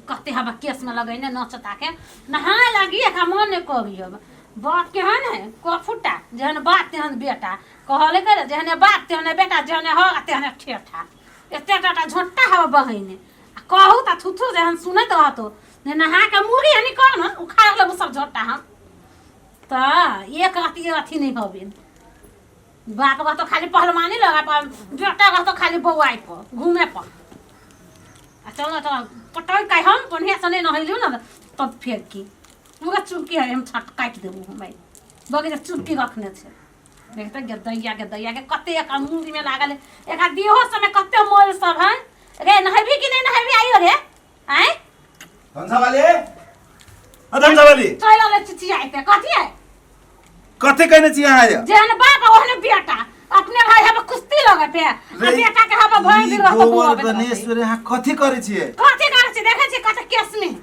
कते हवा केस में लगैने नचता के नहाय लागी एकरा मन नहीं करी अब। बाप केहन है कफुटा, जेहन बाप तेहन बेटा कहले करे, जेहने बाप तेहने बेटा, जेहने हो तेहने ठेठा। एते टाटा झोंटा हवा बहैने आ कहू त थुथु जेहन सुनैत रहतो ने। नहा के मुड़ी हनी कर न उखाड़ लेबो सब झोंटा हम त। एक अथी अथी नहीं हबे। बाप रहतो खाली पहलवानी लगा पर, बेटा रहतो खाली बौआइ पर घूमे पर। आ चल न त पटक के हम बढ़िया से नहीं नहैलियो न तब फेर की पूरा चुपकी है, हम छट काटि देबो हम। आई बगीचा चुपकी रखने छै। देखते गदैया गदैया के कते एक मूड़ी में लागल है, एक देहो सब में कते मोल सब है। रे नहेबी कि नहीं नहेबी? आइयो रे आय। धनसा वाले, अ धनसा वाली। चल आले चिचियाइते कथी है? कथी कहने छी अहाँ ये? जेहन बाप ओहने बेटा। अपने भाई हबे कुश्ती लगे पे आ रे, बेटा के हबे भय ई दिन रहतो गोबर बुआबे। गणेश्वर यहाँ कथी करै छियै? कथी करै छी? देखै छी कते केस में।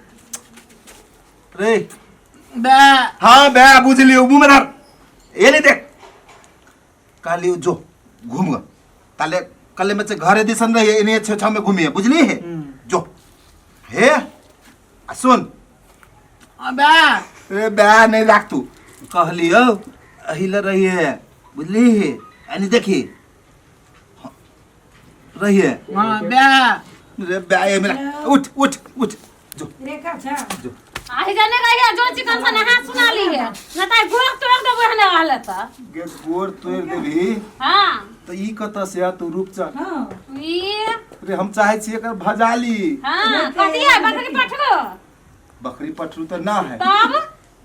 रे बे। हाँ बे, बुझलियो, मुँह में धर ये नहीं देख। कहलियो जो घूम ग ताले कल में से घरे दिसन रही इन्हें छे में घूमिए, बुझली है? जो हे आ सुन। बे। रे बे नहीं राख तू। कहलियो अहिला रही है, बुझली है? यानी देखी हाँ, रही है। हाँ बे। रे बे ये मेरा उठ उठ उठ जो। रेखा छा जो। आही जाने गई जो चिकन से नहा सुना ली है न ताई गोर तोड़ देबो हने रहले त। गे गोर तोड़ देबी? हाँ। त ई कत से आ तू रूपचन? हाँ। ई रे हम चाहे छी एकर भजाली। हाँ, कथी है? बकरी पठरो? बकरी पठरू त ना है। तब?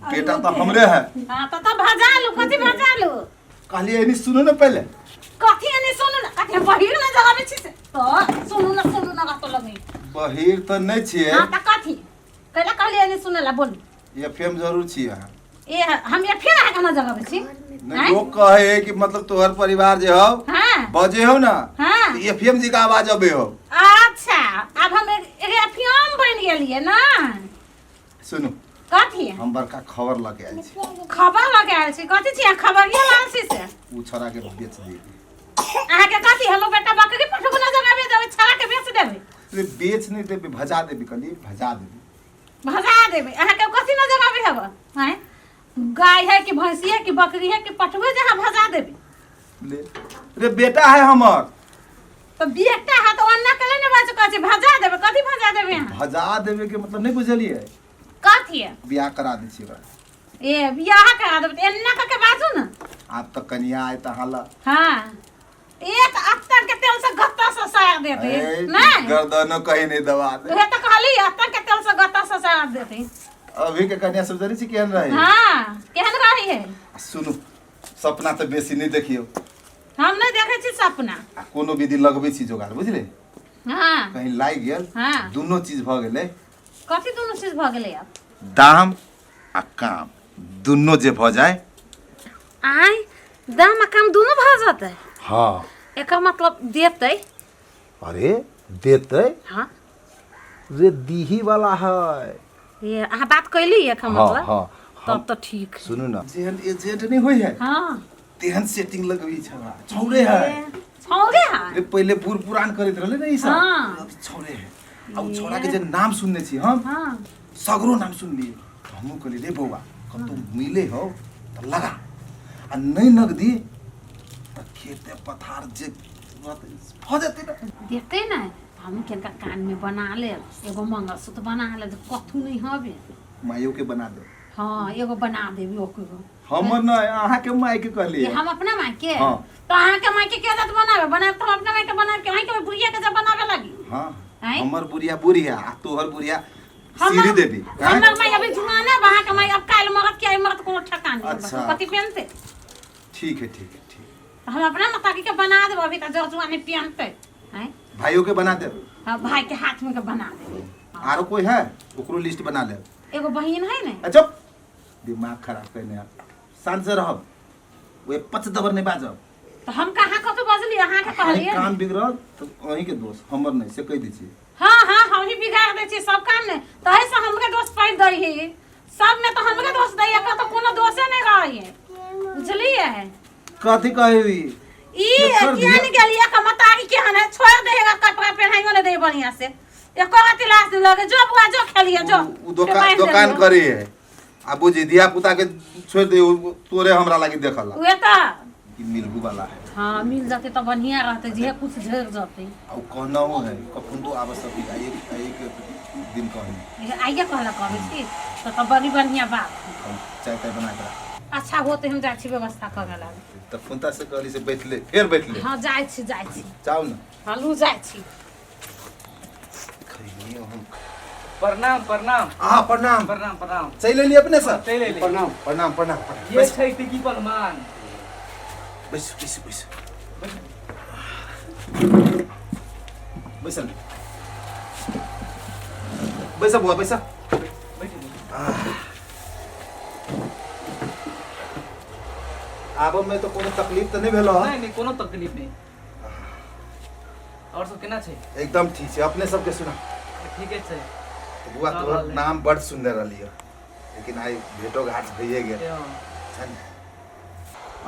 बेटा त हमरे है। हाँ त तब भजा लू। कथी भजा लू? कहलिए एनी सुनो न पहले। कथी एनी सुनू न? कथी बहिर न जगाबै छी से त सुनू न सुनू न गतो लगै। बहिर त नहीं छिए। हाँ त कथी कैला कहलिए एनी सुने ला? बोलू। एफएम जरूर छिए अहाँ। ए हम ये फिर अहाँके न जगाबै छी। नहीं। आँय? लोग कहे है कि मतलब तोहर परिवार जे हो बजे हो ना एफएम जी का आवाज अबे हो। अच्छा, आब हम एक एफएम बनि गेलियै ना। सुनू। कथी? हम बड़का खबर लके आयल छी। खबर लके आयल छी? कथी छी अहाँ खबरिया लाल छी से? उ छोरा के बेच दी। अहाँके कथी हमर बेटा बकरी पठू न जगाबे देबै, छड़ा के बेच देबै? रे बेच नहीं देबे, भजा देबे। कहली भजा देबे। भजा देबै। अहाँके कथी न जगाबे हब? आँय, गाय है कि भैंसी है कि बकरी है कि पठुए जे अहाँ भजा देबै? ले रे बेटा है हमर। तो बेटा है तो अन्ना के ने बाजू कहै छै भजा देबै। कथी भजा देबै अहाँ? भजा देबे के मतलब नहीं बुझलिए? कथी है? बियाह करा दै छियै ओकरा। ए बियाह करा देबै तऽ एन्ना कऽ के बाजू ने। आब तऽ कनिया आय तऽ हाला। हाँ, एक अत्तर के तेल से गत्ता से सार देते। ए, नहीं गर्दनो कहीं नहीं दबा दे। उहे तो कहली, अत्तर के तेल से गत्ता से सार देते। अभी के कन्या सब जानै छी केहन रहे? हाँ, केहन रही है? आ सुनू, सपना तऽ बेसी नहीं देखियौ। हम नहीं देखे छी सपना। आ कोनो विधि लगबै छी जोगाड़, बुझले? हाँ। कहीं लागि गेल दुनो चीज भऽ गेलै। कथी दुनू चीज भऽ गेलै आब? दाम आ काम दुनो जे भऽ जाय। आय, दाम आ काम दुनू भऽ जेतै? हाँ। एकर मतलब देतै? अरे देतै। हाँ। रे दीही वाला है। ये अहाँ बात कैली एकर मतलब? हाँ। तब तऽ ठीक है। सुनू ना, जेहन एजेंट नहीं होई है तेहन सेटिंग लगबी छला छौरे है। छौरे है। रे पहिले बूढ़ पुरान करैत रहले ने ई सब। अब छौरे है। आ उ छौरा के जे नाम सुनने छी हम, सगरो नाम सुनलिए, तऽ हमहूँ कहलिए रे बौआ कतौ मिले हो तऽ लगा आ नहीं नगदी तऽ खेते पथार जे रहतै, भऽ जेतै ने। देतै ने, हम किनका कान में बना लेब, एगो मंगलसूत्र बना लेब, कथू नहीं हबे। माइयो के बना दे। हाँ, एगो बना देबी ओकरो। हमर नहीं, अहाँ के माय के कहलिए। ये हम अपना माय के? हाँ। तो अहाँ के माय के के जात बनावे? बनावे तो हम अपना माय के बनावे के अहाँ के बुढ़िया के जब बनावे लगी। हाँ। आँय? हमर बुढ़िया बुढ़िया आ तोहर बुढ़िया हमर सीढ़ी देबी आँय? हमर माय अभी जुआना बा, अहाँ के माय अब काल्हि मरत के आई मरत कोनो ठेकान नहीं। अच्छा। कथी पहनते? ठीक है, ठीक है, ठीक। हम अपना माता के बना देब, अभी तक जर जुआनी पहनते आँय? भाइयों के बना देब। हाँ, भाई के हाथ में के बना देब। आरो कोई है? ओकरो लिस्ट बना लेब। एगो बहिन है ने। अच्छा, दिमाग खराब करने आप। शांत से रहब, वे पच दबर नहीं बाजब। तो हम कहाँ कतौ बजली अहाँ के? कहलिए काम बिगड़ल तो अहीं के दोष, हमर नहीं, से कह दै छी। हाँ हाँ, हम ही बिगाड़ दै छी सब काम ने, तहे से हमरे दोष पाइ दै है सब में। तो हमरे दोष दै है, तो कोनो दोषे नहीं रही है, बुझलिए? कथी कहबी? ई केकर किया नहीं गेलिए? का मतारी केहन है, छोड़ देगा, कपड़ा पहनाइयो नहीं दे बढ़िया से। एको रत्ती लाज नहीं लगे जो बुआ जो खेलिए जो उ दोकान दोकान करे है आ बुझी धिया पुता के छोड़ दे उ तोरे हमरा लागी देखला उहे तो कि मिलगु वाला है। हाँ मिल जाते तो बढ़िया रहते जे कुछ झेर जाते। आ उ कहनाओ है कखन तो आब सकी आ एक एक दिन कहनी आइए कहला कहबै छी तो बड़ी बढ़िया बात। हम चाय ताय बना के राख। अच्छा होते हम जाइ छी व्यवस्था करे लागे। तऽ फुनता से कहली से बैठले फेर बैठले। हाँ जाइ छी जाइ छी। जाउ ने। हाँ लू जाइ छी। खैनी हम। प्रणाम प्रणाम। आ प्रणाम प्रणाम प्रणाम। चलि एली अपने सर? चलि एली। प्रणाम प्रणाम प्रणाम। ये छै टिकी पलमान। बैसू बैसू बैसू बैसल बैसा बुआ बैसा। आबऽ में तो कोनो तकलीफ तऽ नहि भेल? नहीं नहीं कोनो तकलीफ नहीं। और सब केना छै? एकदम ठीक छै। अपने सबके सुना? ठीके छै। बुआ तोहर नाम बड़ सुंदर रहली है लेकिन आई भेटो घाट भइए गेल छै ने।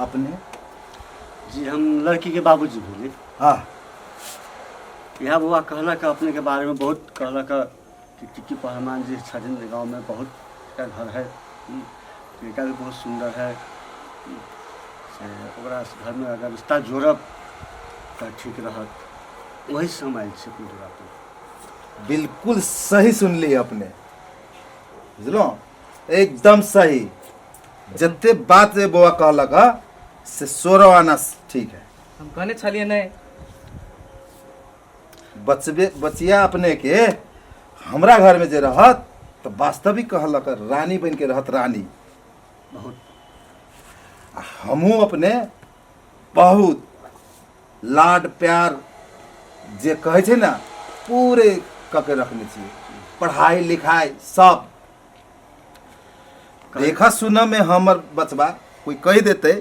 अपने? जी हम लड़की के बाबूजी भेली। हाँ यहाँ बुआ कहलक अपने के बारे में बहुत कहलक कि टिक्की पहलवान जी छथिन गाँव में बहुत का घर है, लड़का भी बहुत सुंदर है, से ओकरा घर में अगर रिश्ता जोड़ब तऽ ठीक रहत। वही से हम आयल छी अपने दुआर पर। बिल्कुल सही सुनली अपने, बुझलहुँ एकदम सही। जते बात जे बौआ कहलक हँ से 16 आना ठीक है। हम कहने छलियै नहीं बचबे बचिया अपने के हमरा घर में जे रहत तो वास्तविक कहलक रानी बन के रहत रानी। बहुत हमहूँ अपने बहुत लाड प्यार जे कहै छै ने पूरे कऽ के रखने छियै, पढ़ाई लिखाई सब। देखा सुन में हमर बचबा कोई कहि देतै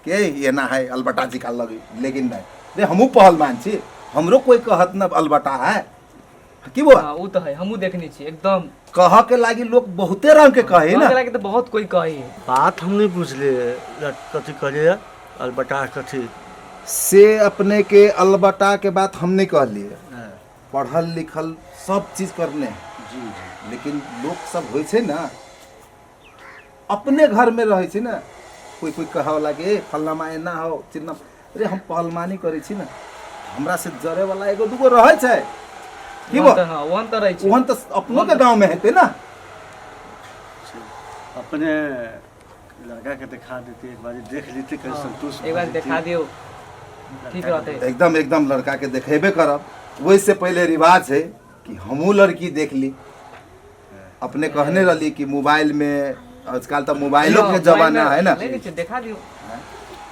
कि एना है अलबटा जी का लगे, लेकिन नहीं रे हमहूँ पहलवान छी, हमरो कोई कहत न अलबटा है की बौआ? हाँ, उ तो है हमहूँ देखने छी एकदम। कह के लागी लोग बहुते रंग के कहे ना। कह के लागी तो बहुत कोई कहे। बात हम नहीं बुझलिए कथी कहलिए अलबटा कथी से अपने के अलबटा के बात हम नहीं कहलिए। पढ़ल लिखल सब चीज करने है जी जी, लेकिन लोग सब होइ छै ना अपने घर में रहै छै ना कोई कोई कहे लागे फल्लामा एना हो चिन्ना, अरे हम पहलवानी करै छी ना हमरा से जरे वाला एगो दूगो रहै छै की बा? हाँ ओहन तऽ रहै छै। ओहन तऽ अपनो के गांव में हेतै ना। अपने लड़का के दिखा देते एक बार देख लेते कहीं संतोष एक बार दिखा दियो ठीक रहते। एकदम एकदम लड़का के देखेबे करब। वैसे पहले रिवाज है कि हमहूँ लड़की देख ली। अपने कहने रहली कि मोबाइल में आजकल तो मोबाइलो के जमाना है ना, नहीं देखा दियो।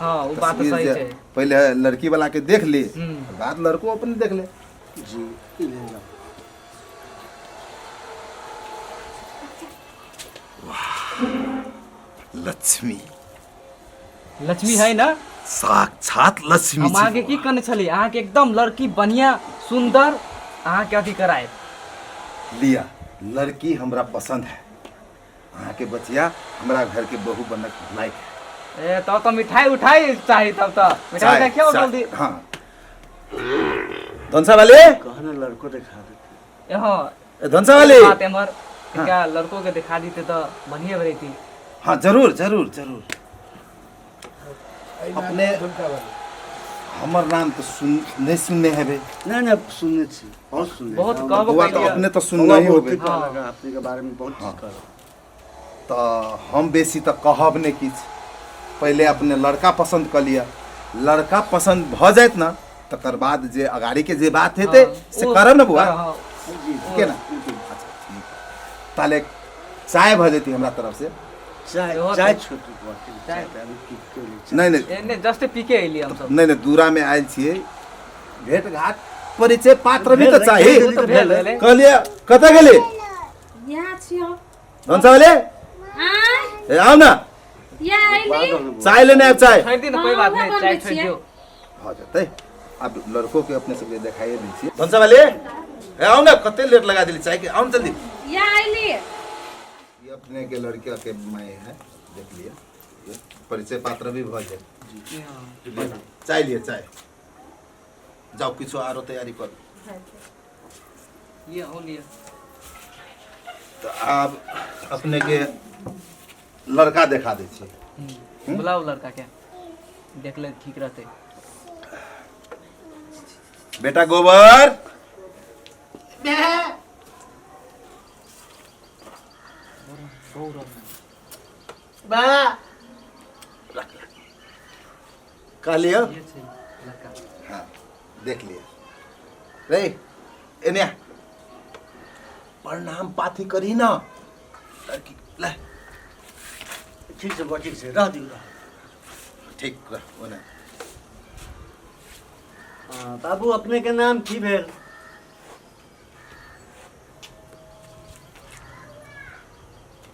हाँ वो बात सही है। पहले लड़की वाला के देख ली बाद लड़को अपने देख ले। जी ले। वाह लक्ष्मी लक्ष्मी है ना, साक्षात लक्ष्मी। हम आगे की कहने छली अहाँ के एकदम लड़की बढ़िया सुंदर अहाँ के अथी कराए लिया। लड़की हमरा पसंद है, अहाँ के बचिया हमरा घर के बहू बनक लायक है। ए तब तो मिठाई उठाई चाही, तब तो मिठाई देखियो जल्दी। हाँ धनसा वाले कहने लड़को दिखा देते। हाँ धनसा वाले बात एमर क्या लड़को के दिखा देते तो बढ़िया रहती। हाँ जरूर जरूर जरूर। अपने हमर नाम तो सुन नहीं सुनने हेबे? नहीं नहीं सुनने छी, बहुत सुनने। बहुत कहबो बुआ तो अपने तो सुनने ही होबे। हाँ। अपने के बारे में बहुत चीज कहब तो हम बेसी तो कहब नहीं किछु। पहले अपने लड़का पसंद कर लिया, लड़का पसंद भ जायत ना तकर बाद जे अगाड़ी के जे बात हेतै से करब ना बुआ। ठीक है ना? अच्छा ठीक। ताले चाय भ जेती हमरा तरफ से। चाय चाय छोटू चाय नहीं नहीं नहीं जस्ट पी के अइली हम सब। नहीं नहीं दूरा में आयल छियै, भेट घाट परिचय पात्र भी तो चाही। कहलिए कतऽ गेली? यहाँ छियो धनसा वाले ए आउ ना, चाय लेने आब। चाय छोड़ दी ना कोई बात नहीं, चाय छोड़ दियो भ जेतै। अब लड़को के अपने सबके देखाइए दै छियै। धनसा वाले ए आउ ना, कते लेट लगा देली चाय के, आउ जल्दी। यहाँ अइली। ये अपने के लड़किया के my है, देख लिया परिचय पात्र भी भ जाए। चाय लिए चाय जाओ किछु आरो तैयारी करू। लिअ अहूँ लिअ। तऽ आब अपने के लड़का देखा दै छी। बुलाउ लड़का के, देख ले ठीक रहतै। बेटा गोबर, बा कहलियो ये छै लड़का। हाँ देख लिअ रे, एने आ। प्रणाम पाथी करी ना लड़की ले। ठीक छै बौआ, ठीक छै, रह दियौ, रह। ठीक रह ओने। हँ, बाबू अपने के नाम की भेल?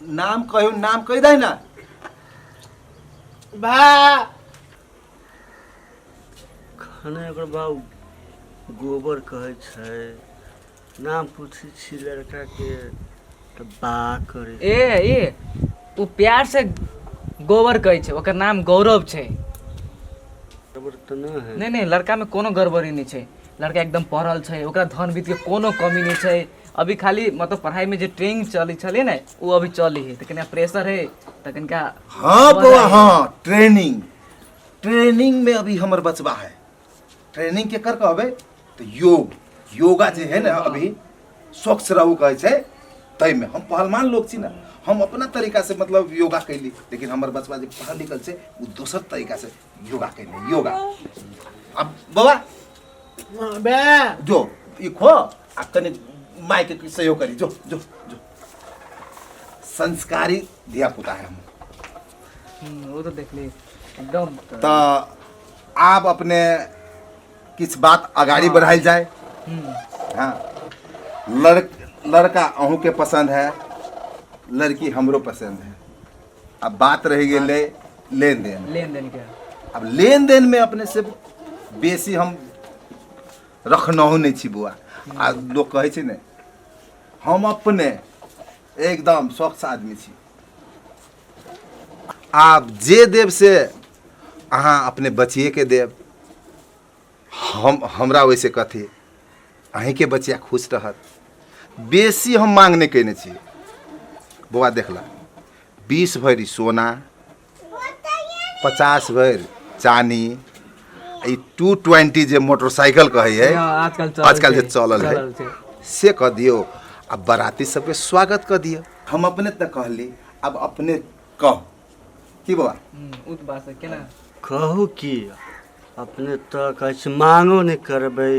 नाम कहियो, नाम कहि दे ना। बा खाने ओकर बाबू गोबर कहै छै, नाम पूछै छी लड़का के तऽ बा करै। ए ए ओ प्यार से गोबर कहै छै, ओकर नाम गौरव छै। गड़बड़ तऽ नहि है? नहि नहि, लड़का में कोनो गड़बड़ी नहि छै। लड़का एकदम पढ़ल छै, ओकरा धन वित्त के कोनो कमी नहि छै। अभी खाली मतलब पढ़ाई में जे ट्रेनिंग चलै छलै ने, ओ अभी चलै है, तऽ कनिका प्रेशर है, तऽ कनिका। हाँ भऽ बौआ। जाइ है। हाँ, ट्रेनिंग ट्रेनिंग में अभी हमर बचबा है। ट्रेनिंग के कर कहबै तऽ योग, योगा जे है ने, अभी स्वच्छ रहू कहै छै, ताहिमे हम पहलवान लोग छी ने, हम अपना तरीका से मतलब योगा कैली, लेकिन हमर बचबा जे पढ़ल लिखल छै, ओ दोसर तरीका से योगा कैली योगा। अब बौआ बे जो ई खो आ कनि माय के सहयोग करी। जो जो जो, संस्कारी धिया पुता है हम। ओ तऽ देखली एकदम। तऽ आब अपने किछु बात अगाड़ी बढ़ायल जाय। हाँ, लड़का अहूँके पसंद है, लड़की हमरो पसंद है। अब बात रहि गेलै लेन देन। लेन देन के। अब लेन देन में अपने से बेसी हम रखनहु नहि छी बौआ। आ लोक कहै छै ने, हम अपने एकदम स्वच्छ आदमी छी। आब जे देब से अहाँ अपने बचिएके देब, हम हमरा ओहिसँ कथी, अहीँके बचिया खुश रहत। बेसी हम मांग नहि कयने छी बौआ। देखला, 20 भरि सोना, 50 भरि चानी, ई 220 जे मोटरसाइकिल कहै है। हाँ, आजकल चलल आजकल जे छै, चलल है। चलल छै। से कऽ दियौ आ बराती सबके स्वागत कऽ दियौ। हम अपने तऽ कहली, आब अपने कहू की बौआ? ओ तऽ बात छै, केना कहू की, अपने तऽ कहै छी मांगो नहि करबै,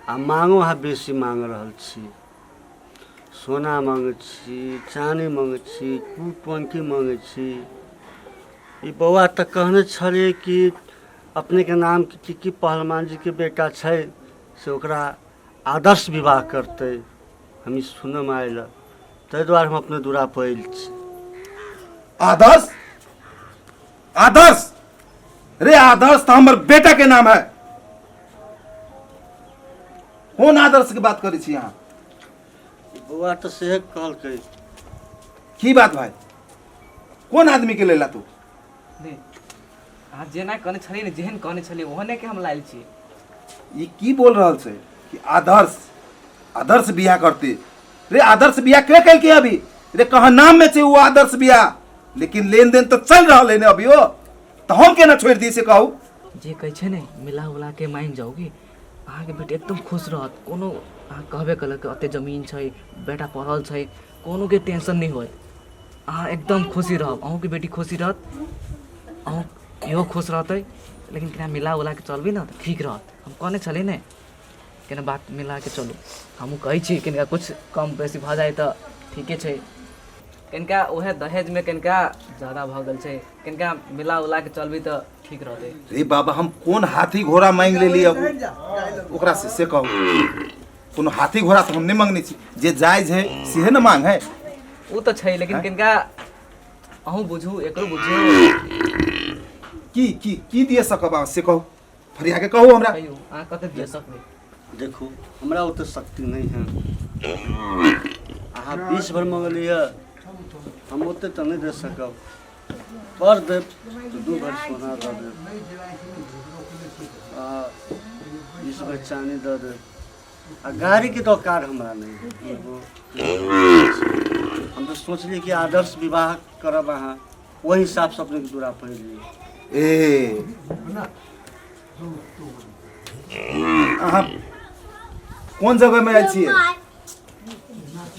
आ मांगो अहाँ बेसी मांग रहल छी। सोना मांगै छी, चानी मांगै छी, 220 मांगै छी। ई बौआ तऽ कहने छलियै कि अपनेके नाम की की पहलवान जीके बेटा छै, से ओकरा आदर्श विवाह करतै। हम ई सुनयमे आयल, ताहि दुआरे हम अपने दूरा पर आयल छी। आदर्श, आदर्श रे, आदर्श तऽ हमर बेटा के नाम है। कोन आदर्श के बात करै छी अहाँ? बौआ तऽ सेहे कहलकै। की बात भाई, कोन आदमी के लेला तू? नहि, अहाँ जेना कहने छलियै ने, जेहन कहने छलियै ओहने के हम लायल छी। ई की बोल रहल छै कि आदर्श, आदर्श बियाह करते रे? आदर्श बियाह के केलकै अभी रे? कहाँ नाम में छै वो आदर्श बियाह, लेकिन लेन देन तऽ चल रहल है ने अभी। ओ तऽ हम केना छोड़ि दी से कहू? जे कहै छै ने, मिला उला के मानि जाउ कि अहाँके बेटी एकदम खुश रहत। कोनो अहाँ कहबे केलक, एते जमीन छै, बेटा पढ़ल छै, कोनोके टेंशन नहि होत। अहाँ एकदम खुशी रहब, अहूँके बेटी खुशी रहत, अहूँ इहो खुश रहतै। लेकिन केना मिला उला के चलबै ने तऽ ठीक रहत। हम कहने छली ने, केना बात मिला के चलू। हमहूँ कहै छी, कनिका किछु कम बेसी भऽ जाइ तऽ ठीके छै। कनिका उएह दहेजमे कनिका ज्यादा भऽ गेल छै, कनिका मिला उला के चलबै तऽ ठीक रहतै। रे बाबा, हम कोन हाथी घोड़ा मांगि लेली अब ओकरा से, से कहू? कोनो हाथी घोड़ा तऽ हम नहि मांगने छी। जे जायज है सेहे ने मांग है। ओ तऽ छै, लेकिन कनिका अहूँ बुझू, एकरो बुझू। की की की दिए सकब अहाँ से कहू, फरिया के कहू हमरा। कहियौ अहाँ कते दिअ सकबै? देखू, हमरा ओते शक्ति नहि है। अहाँ 20 भर मङ्गलियै, हम ओते तऽ नहि दे सकब। पर देब तऽ 2 भरि सोना दऽ देब आ 20 भरि चानी दऽ देब। आ गाड़ीके दरकार हमरा नहि है। एगो हम तऽ सोचलियै कि आदर्श विवाह करब अहाँ ओहि हिसाबसँ अपनेके दूरा पर एलियै। ए अहाँ कोन जगह में आयल छियै?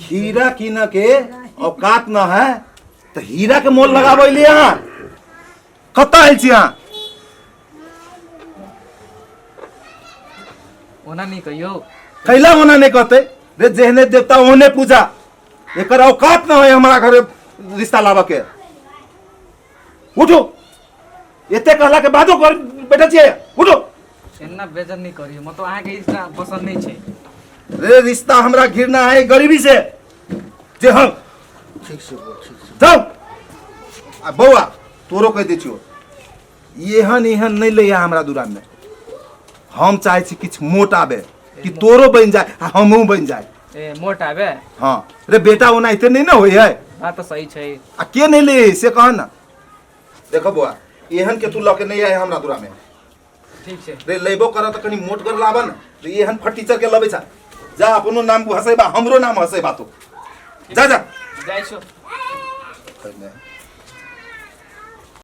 हीरा कीन के औकात न है तऽ हीरा के मोल लगाबै लिए अहाँ कतऽ आयल छी अहाँ? ओना नहि कहियौ। कैला ओना नहीं कहते रे? जेहने देवता ओहने पूजा। एकर औकात न है हमारा घरे रिश्ता लाबऽ के। उठो, एते कहला के बादो घर बैठल छियै। उठो। एना बेजत नहि करियौ, मतलब अहाँके ई रिश्ता पसन्द नहि छै? रे रिश्ता हमरा घृणा है गरीबी से जे हम ठीक से बोल, ठीक से। जाउ। आ बौआ, तोरो कहि दै छियौ, एहन एहन नहि लैया हमरा दुरामे। हम चाहै छी किछु मोट आबे कि तोरो बनि जाए आ हमहूँ बनि जाए। ए मोट आबे? हँ रे बेटा, ओनाहिते नहि ने होइ है। बात तऽ सही छै। आ के नहि ले से कह न। देखो बौआ, एहन के तू लऽ के नहि आए हमरा दुरामे। ठीक छै। रे लेबो कर तऽ कनि मोटगर लाबऽ ने। रे एहन फटीचर के लबै छा, जा अपनो नाम हँसेबा, हमरो नाम हँसेबा तू। जा जा। जाइ छौ। पहिने।